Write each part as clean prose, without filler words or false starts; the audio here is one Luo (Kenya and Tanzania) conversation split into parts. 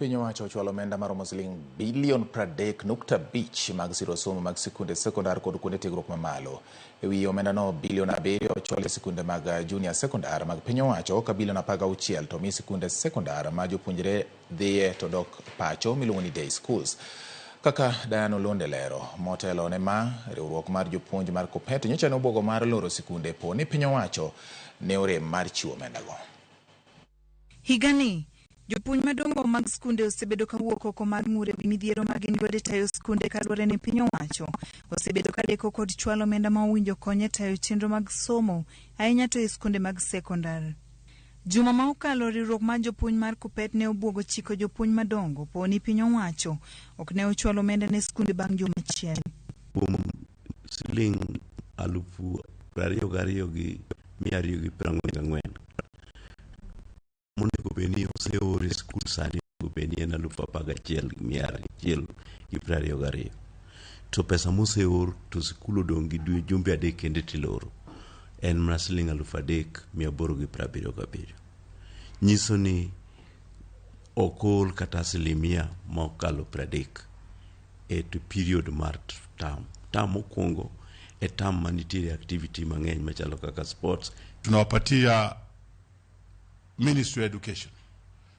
Piny owacho ochwalo omenda maromo siling bilion 30.5 mag siro somo mag sikunde sekondar kod kuonde tiegruok mamalo. E wi omendano, bilion 7 ochwal e sikunde mag junior sekondar mag piny owacho ka bilion 16 to mi sikunde sekondar ma jopuonjre dhiye to dok pacho miluongo ni day schools. Kaka Diana Olonde lero, motelo ne ma, riwruok mar jopuonj mar KUPPET nyocha ne obwogo mar loro sikunde po ni piny owacho ne orem mar chiwo omendago. Higani, jopuonj madongo mag skunde osebedo ka wuok oko mar ng'ur e wi midhiero ma gin godo e tayo skunde kaluwore ni piny owacho osebedo ka deko kod chwalo omenda ma owinjo kony e tayo chenro mag somo ahinya to e skunde mag sekondar. Juma ma okalo, riwruok mar jopuonj mar KUPPET ne obwogo chiko jopuonj madongo po ni piny owacho ok ne ochwalo omenda ne skunde bang' juma achiel. Kuom siling 22,244 monego bed ni oseor e skul sani onego bed ni en 11,122. To pesa moseor to skul odong' gi dwe jumbe 3 kende tiloro en mana siling 3,877. Nyiso ni ok ool kata asilimia ma okalo 30 e to period mar term. Term mokwongo e term manitiere activity mang'eny machalo kaka sports. Tunawapatia Ministry of Education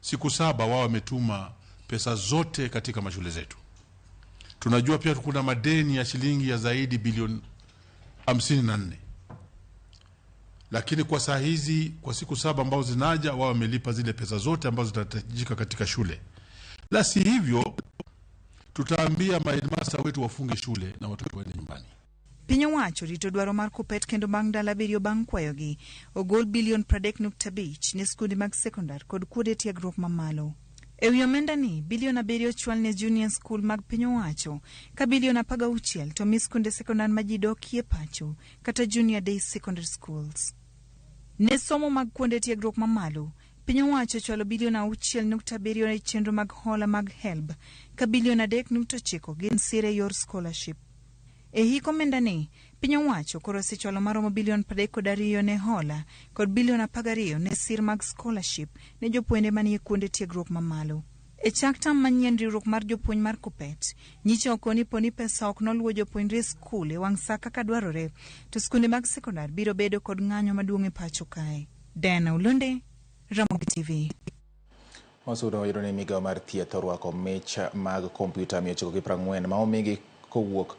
siku 7 wao wametuma pesa zote katika mashule zetu. Tunajua pia kuna madeni ya shilingi ya zaidi bilioni 54, lakini kwa saa hizi kwa siku 7 ambazo zinaja wao wamelipa zile pesa zote ambazo zitahitajika katika shule. La si hivyo tutaambia maheadmaster wetu wafunge shule na watoto waende nyumbani. Piny owacho rito dwaro mar KUPPET kendo bang' ndalo 7 bang' kwayogi ogol bilion 30.5 ne skunde mag sekondar kod kuonde tiegruok mamalo. E wi omenda ni, bilion 7 ochwal ne junior school mag piny owacho ka bilion 16 to mi skunde sekondar ma ji dokie pacho kata junior day secondary schools. Ne somo mag kuonde tiegruok mamalo, piny owacho ochwalo bilion 6.7 e chenro mag hola mag HELB ka bilion 3.9 gin sir e yor scholarship. E hik omenda ni, piny owacho koro osechwalo maromo bilion 32 ne hola kod bilion 12 ne sir mag scholarship ne jopuonjre manie kuonde tiegruok mamalo. E chak tam manyien, riwruok mar jopuonj mar KUPPET nyicho oko ni poni pesa ok noluwo jopuonjre e skul e wang' sa kaka dwarore, to skunde mag sekondar biro bedo kod ng'anyo maduong' e pacho kae. Diana Olonde, Ramogi TV. Wasudo wayudo ni migawo mar thieth orwako mich mag kompyuta 940 ma omigi kowuok